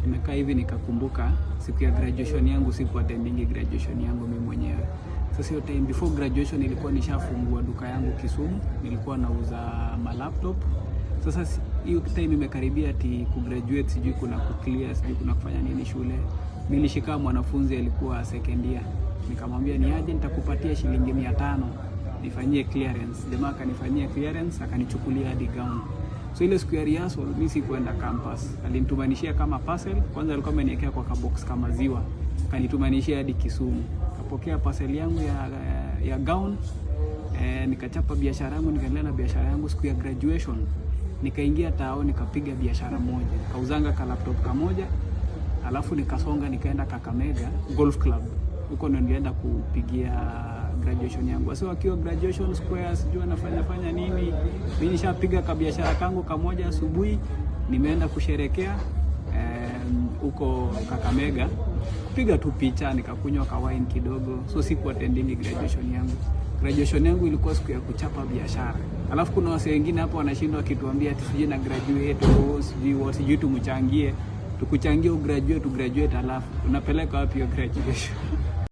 Nimekaa hivi nikakumbuka siku ya graduation yangu, siku attendingi graduation yangu mimi mwenyewe. Sasa hiyo time before graduation nilikuwa nishafungua duka yangu Kisumu, nilikuwa nauza ma laptop. Sasa hiyo time imekaribia ati kugraduate, sijui kuna kuclear, sijui kuna kufanya nini shule. Nilishika mwanafunzi alikuwa second year, nikamwambia ni aje, nitakupatia shilingi 500 nifanyie clearance. Jamaa akanifanyia clearance, akanichukulia hadi gown. So ile siku ya rehearsal mi sikuenda campus, alinitumanishia kama parcel. Kwanza alikuwa ameniwekea kwa kabox kama maziwa, akanitumanishia hadi Kisumu. Kapokea parcel yangu ya gown nikachapa biashara yangu, nikaendelea na biashara yangu. Siku ya graduation nikaingia tao, nikapiga biashara moja, nikauzanga ka laptop kamoja, alafu nikasonga nikaenda Kakamega Golf Club, huko ndo nilienda kupigia graduation yangu. Wasi wakiwa graduation square, sijui anafanya fanya nini, mimi nishapiga kabiashara kangu kamoja asubuhi, nimeenda kusherekea huko Kakamega kupiga tu picha, nikakunywa ka wine kidogo, so siku attending graduation yangu. Graduation yangu ilikuwa siku ya kuchapa biashara. Alafu kuna wasee wengine hapo wanashindwa wakituambia ati sijui na graduate, oh, sijui what, sijui tumchangie, tukuchangie ugraduate, ugraduate, alafu unapeleka wapi hiyo graduation?